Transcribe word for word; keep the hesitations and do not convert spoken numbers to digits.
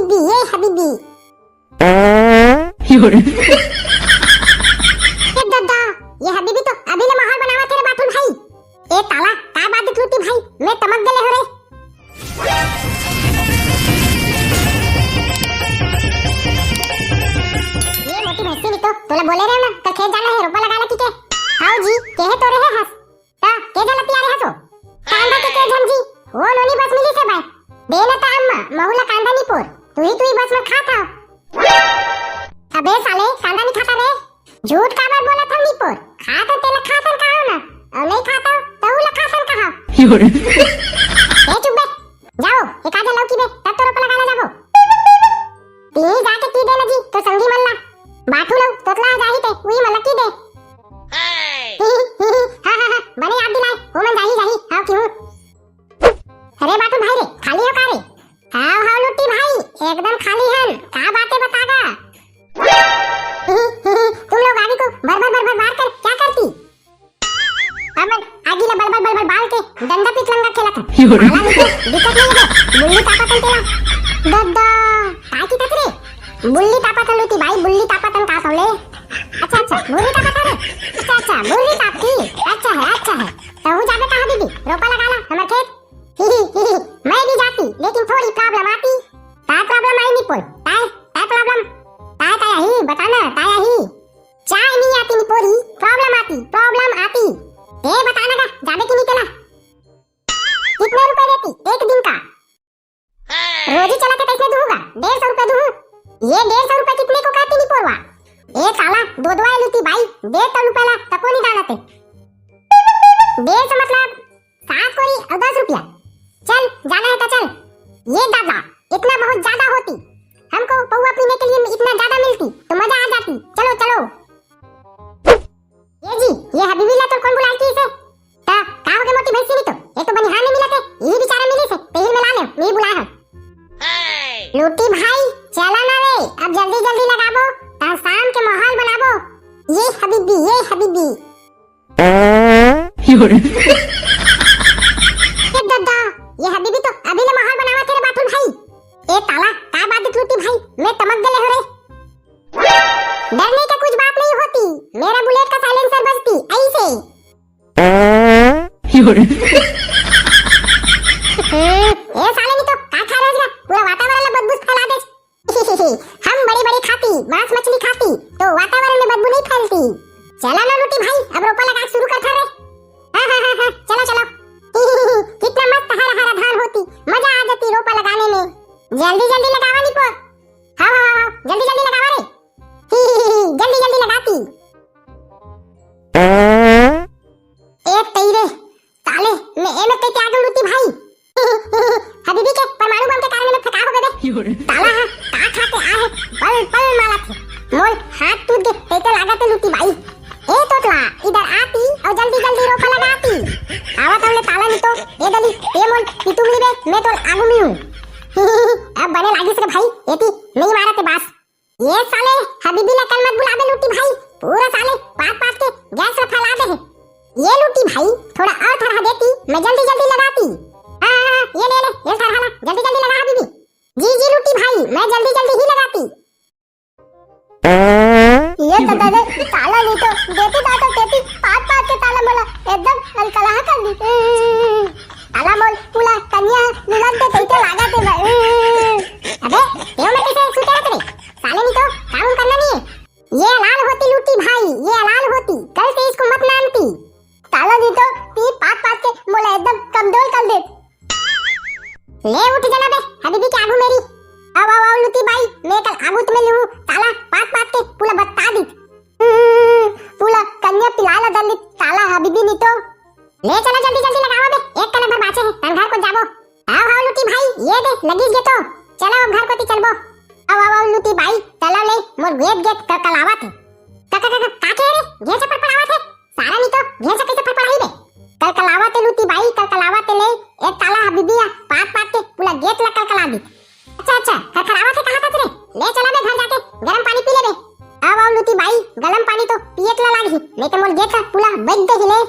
ये हबीबी। ए दद्दा, ये हबीबी तो अभी ले माहौल बनावत हे रे बाथरूम भाई। ए ताला, का बात दिखलूटी भाई, मैं टमक गेले हो रे। ये मोटी भैंसी नी तो तोला बोले रहे ना, कल खेत जाना है, रोपा लगा ला की के। आओ जी, केहे तो रहे हस। ता, के झन ल पिया रे हसो? कांदा के के झन जी, वो नोनी बस मिली से भाई। दे न ता अम्मा, महू ला कांदा नी पोर। तू ही, तू ही बस में खाता। अबे साले, कांदा नी खाता रे। झूठ काबर बोलत हव नी पोर? खा तो तेला खाथन कहा ना। और नहीं खाता, तहू ला खाथन कहा। ए चुप बे। जाओ, एक आजा लौकी बे, तब तो रोपा लगा ला जाबो। ती जाके ती दे ना जी, तो संगी मन ला। बाथू लऊ, तोतला जाही ते, उही मन ला ती दे। हा, हा, हा, बने याद दिलाए, वो मन जाही, जाही, हाव की हूँ। अरे बाथू भाई रे, खाली हो का रे? हाव, हाव लुट्टी भाई, एकदम खाली हन, का बातें बतागा? तुम लोग आगे को भर भर भर भर मार कर क्या करती? हमन आगी ला बल बल बल बल बाल के डंडा पीट लंगा खेलत हन। साला नी तो दिक्कत नहीं है, बुल्ली तापत हन तेला। दद्दा, काय की कथरे? बुल्ली तापत हन लुट्टी भाई, बुल्ली तापत हन का सौले? अच्छा, अच्छा, बुर्री तापत हन रे? अच्छा, अच्छा, बुर्री तापती। अच्छा है, अच्छा है। तहू जाबे कहा दीदी, रोपा लगा ला, हमर खेत। ही, ही, ही, ही, मैं भी जाती, लेकिन थोड़ी प्रॉब्लम आती। काय प्रॉब्लम आई नी पोर? काय, काय प्रॉब्लम? काय, काय आई? बताना, काय आई? चाय नहीं आती नी पोरी, प्रॉब्लम आती, प्रॉब्लम आती। ए बताना का, जाबे की नी तेला? कितने रुपए देती एक दिन का? रोजी चला के कैसे दूंगा? डेढ़ सौ रुपए दूं। ये डेढ़ सौ रुपए कितने को कहती नी पोरवा? ए साला, दो दो आए लुटी भाई, डेढ़ सौ रुपए ला तको नी डालते। डेढ़ सौ मतलब सात कोरी और दस रुपया। चल, जाना है तो चल। ये दादा, इतना बहुत ज्यादा होती, हमको पौवा पीने के लिए इतना ज्यादा मिलती तो मजा आ जाती। चलो, चलो। ये जी, ये हबीबी ला तो कौन बुलाए की इसे? ता, का हो गए मोटी भैंसी नी तो? ये तो बनिहार में मिला थे, यही बेचारा मिली से, तेही में ला ले, यही बुलाए हम। लूटी भाई, चला ना रे, अब जल्दी जल्दी लगाबो, ता शाम के माहौल बनाबो। ये हबीबी, ये हबीबी। ए दद्दा, ये हबीबी तो अभी ले माहौल बनावत हे रे बाथरूम भाई। ए ताला, का बात दिखलूटी भाई, मैं टमक गेले हो रे। डरने का कुछ बात नहीं होती, मेरा बुलेट का साइलेंसर बजती ऐसे। ए साले नी तो का खा रहे हो, पूरा वातावरण में बदबू फैला दे। हम बड़ी बड़ी खाती, मांस मछली खाती, तो वातावरण में बदबू नहीं फैलती। चला ना लूटी भाई, अब रोपा लगा शुरू कर रे। हाँ, हाँ, हाँ, हाँ, चलो, चलो। कितना मस्त हरा हरा धान होती, मजा आ जाती रोपा लगाने में। जल्दी जल्दी लगावा निपो। हाँ, हाँ, हाँ, हाँ, जल्दी जल्दी लगावा रे। जल्दी जल्दी लगाती। ए तेरे साले, मैं एमे ते त्याग लूटी भाई। हबीबी के परमाणु बम के कारण में फटा हो गए बे। ताला हा, का खा के आ है, पल पल माला थे। मोल हाथ टूट गए, ते तो लागत है लूटी भाई। ए तोतला, इधर आती और जल्दी जल्दी रोपा लगाती। आवत हमने ताला नी तो, ए दली, ए मोल पितुमली बे, मैं तो आगू में हूँ। अब बने लागिस रे भाई, एती नहीं मारत है बास। ये साले हबीबी ला कल मत बुलाबे लूटी भाई, पूरा साले पात पात के गैस ला फैला दे है। ये लूटी भाई, थोड़ा और थरहा देती, मैं जल्दी जल्दी लगाती। हाँ, हाँ, हाँ, ये ले ले, ये थरहा ला, जल्दी जल्दी लगा हबीबी। जी जी लूटी भाई, मैं जल्दी जल्दी ही लगाती। ये तो दादा, ताला नी तो देती दादा देती, पात पात के ताला मोला एकदम अलकलाह कर दी। ताला मोल पूरा कन्या लुलक दे तैसे लागा दे भाई। अबे, तेरे में कैसे सुते रहते रे? साले नी तो काम करना नहीं है। ये हलाल होती लूटी भाई, ये हलाल होती, कल से इसको मत नामती। ताला नी तो ती पात पात के मोला एकदम कमजोर कर दे। ले उठ जना बे, हबीबी के आगू मेरी। आओ, आओ, आओ लूटी भाई, मैं कल आगू तुम्हें लूँ, ताला पात पात के पूरा बता दी। हम्म, पूरा कन्या पिला ला दल्ली ताला हबीबी नी तो। ले चलो जल्दी जल्दी लगाओ बे, एक कलम भर बाचे है, तन घर को जाबो। आओ, आओ लूटी भाई, ये दे, लगी गे तो। चलो अब घर कोती चलबो। आओ, आओ, आओ लूटी भाई, चलो ले, मोर गेट गेट कर कलावत है। का, का, का, का, का कह रे? घेर से पड़पड़ावत है? सारा नी तो घेर से कैसे पड़पड़ाही बे? कलकलावत है लूटी बाई, कलकलावत है ले, ए ताला हबीबिया, पात पात के पूरा गेट ला कलकला दी। अच्छा, अच्छा, खरखरावत है कहा था रे? ले चला बे घर जाके, गरम पानी पी ले बे। अब आओ लूटी बाई, गरम पानी तो पियत ला लागी, नहीं तो मोर गेट ला पूरा बज दे ही ले।